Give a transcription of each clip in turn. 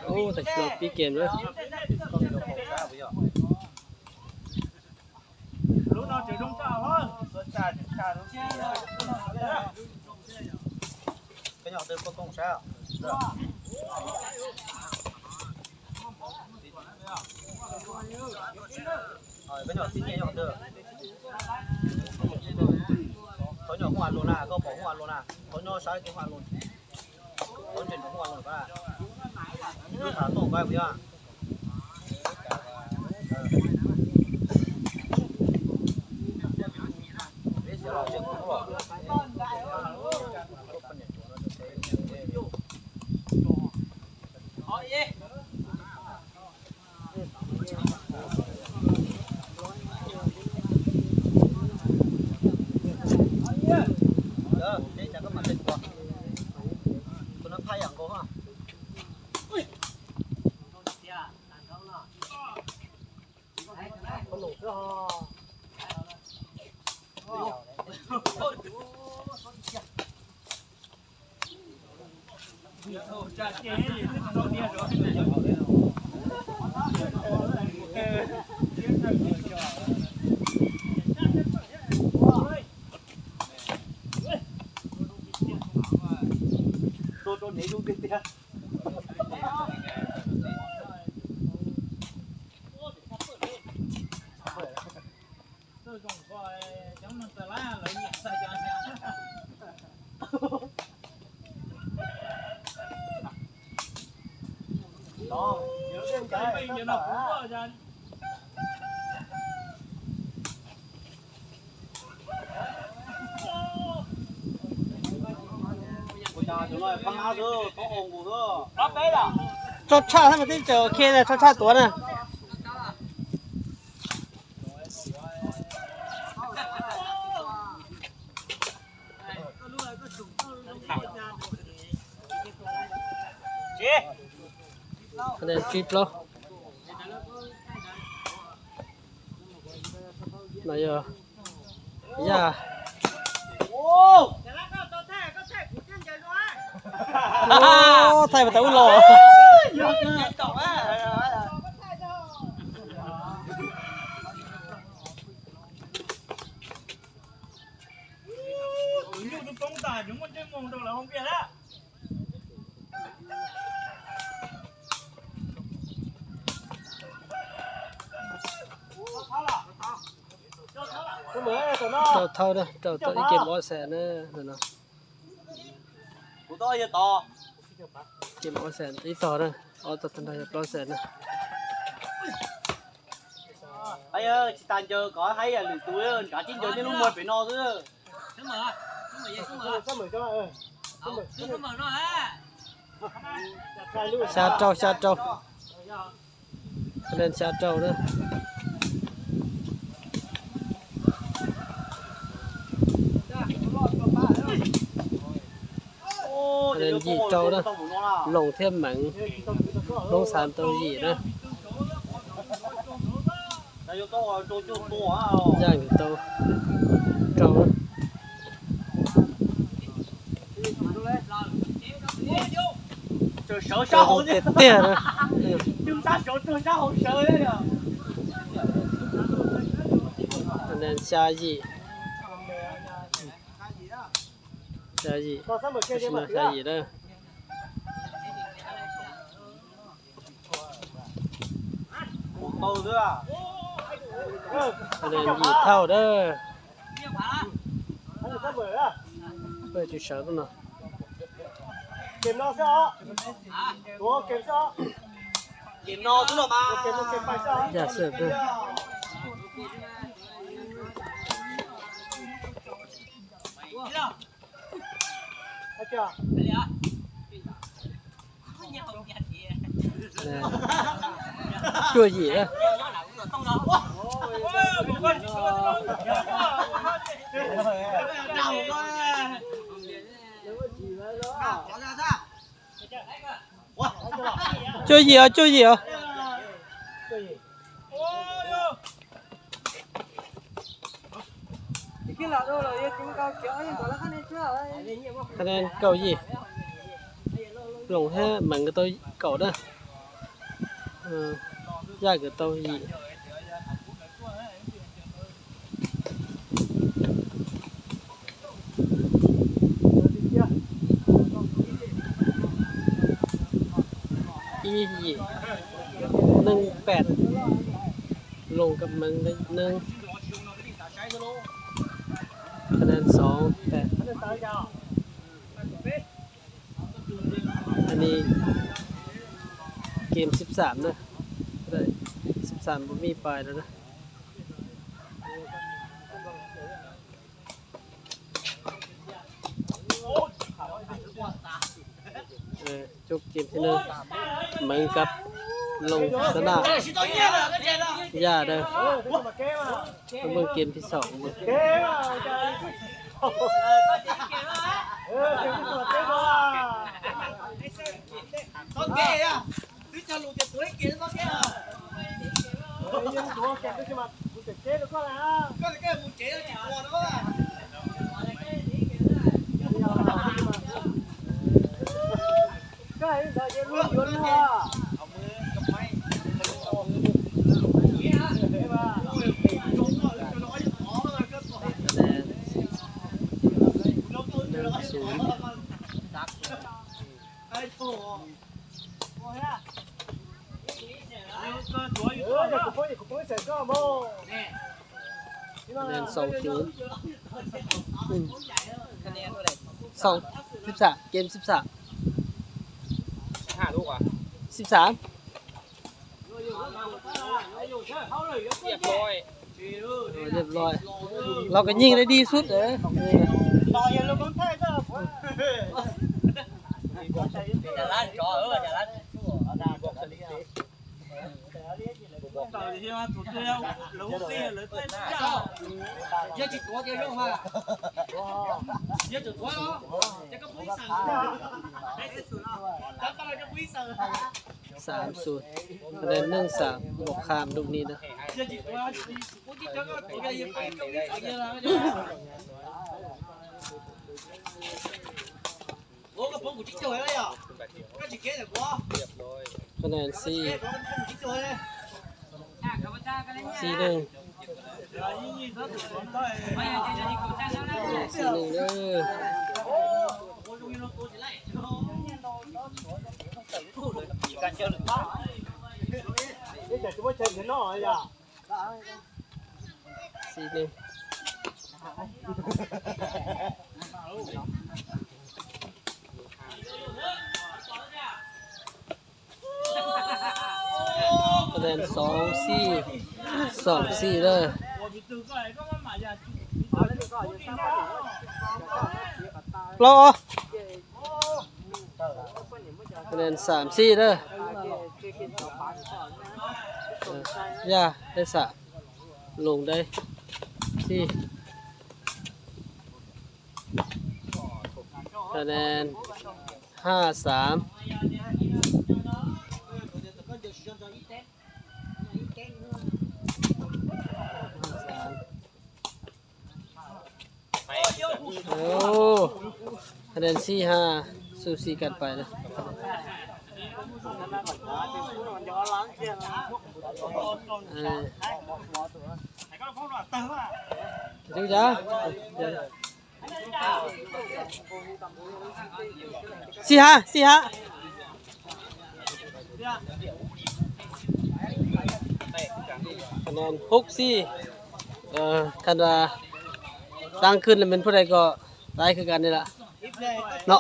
Ub, tam sim no pib game na. Qhov nyob hu ua luag na, koj pom hu ua luag na, qhov nyob sab ces hu ua luag, qhov ntse nrug hu ua luag na. Lub tham tuaj koj puas yog? Tsob tshaj thiab mas twb tseem ok na, tsob tshaj tuav na. Tsib plaub. No yog Yaj. Thaij mas tas ub los. Rau thaub na, rau tau ib ke ob xees na no. Ke ob xees ib tog na, ob tog tag nrho yog plaub xees na. Tsis tas ncaws kom haib lwm tus, nrad tib ncaws nej lub muag pem no xwb. Xya rau, xya rau. Ka len xya rau na. Ka len yim rau na. Loos thiab Meev, Hmoob Xav tau yim na. Yaj nkawd tau rau na. Tiag tiag na. Xya yim, xya yim, tam sim no xya yim na. Yim thauj na. Peb tsis sawv no. Yam xwb. Cuaj yim. Cuaj yim os, cuaj yim os. Ka nen kaum yim, Loos thiab Meev nkawd tau kaum na, Yaj nkawd tau yim. Ib yim, neeg pem, Loos nkawd Meev neeg, ka nen xoov pem. Anij, game xib xam na, xib xam puas muaj pais lawm na. Cov game thib neeg, Meev nkawd Loos xab naj, Yaj dawb, muaj game thib xoom. Nen xoom xum. Xoom, xib xam, game xib xam. Xib xam. Los kom nyeej li dig sub. Xaam xum, ka nen neeg xaam, Npaum Kham ntuj ni na. Ka nen xib, xib neeg, xib neeg na. Xib neeg. Ka nen xoov xib, xoom xib lawm. Plaub os. Ka nen xaam xib lawm. Yaj dawb xaam, Loos dawb xib. Ka nen haj xaam. Ka nen xib haj, xu xi kas pais na. Xib haj, xib haj. Ka nen hub xib. Kha, taab khwb le mej phub dais kom taib khwb kas ni lawm no.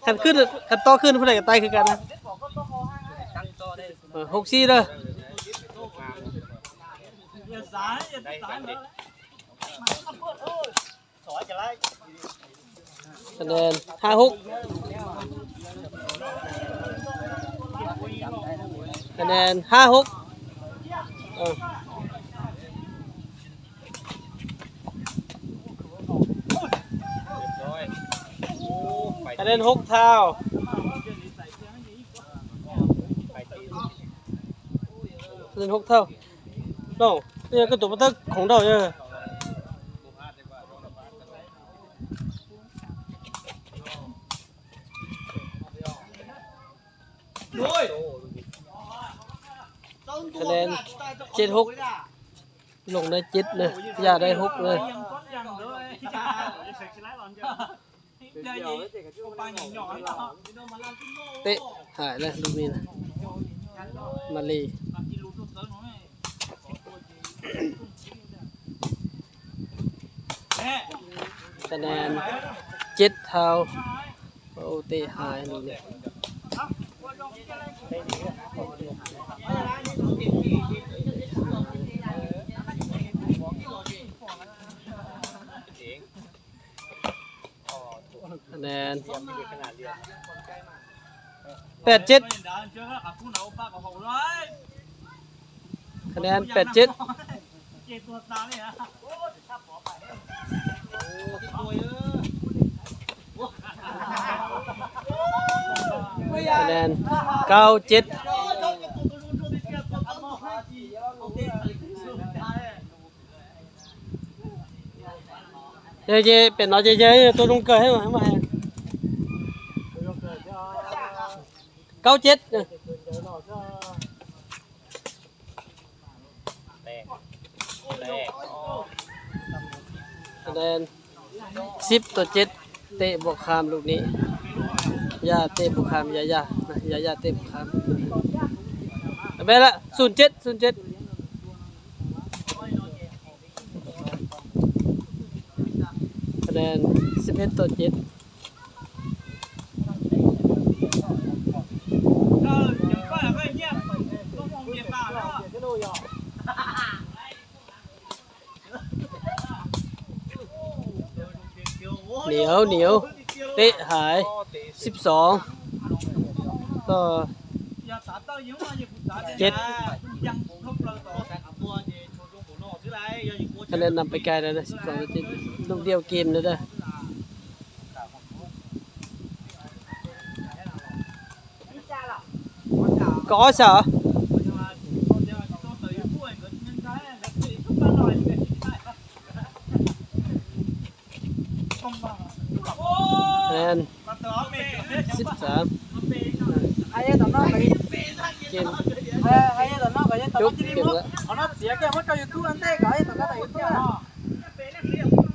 Kha khwb, kha tob khwb phub dais kom taib khwb kas na. Hub xib lawm. Ka nen haj hub. Ka nen haj hub. Ka nen hub thau. Ka nen hub thau. No, koj tus pov thawj khoom dhau yog. คะแนนเจ็ดหก Loos da ceb na, Yaj da hub na. Teb hais na, lub me na, Maj Lis.คะแนน เจ็ดเท่า. Ua teb hais lub me.คะแนน แปดเจ็ด. คะแนน แปดเจ็ด. คะแนน เก้าเจ็ด. Yog ces pem no ces yawg tua zoo kawg thiab mas. Kaub ceb. Sib tau ceb, teb npua kham lub nim. Yaj teb npua kham, Yaj, Yaj, Yaj, Yaj teb npua kham. Peb lawm, xum ceb, xum ceb.คะแนน สิบเอ็ดต่อเจ็ด. เหนียว เหนียว เตะหาย สิบสองต่อ เจ็ด. คะแนนนำไปไกลแล้วนะ สิบสองต่อเจ็ด ลูกเดียวเกมเลยนะ. Có sao? Đen. Sip sám. Game. Chúc game lắm.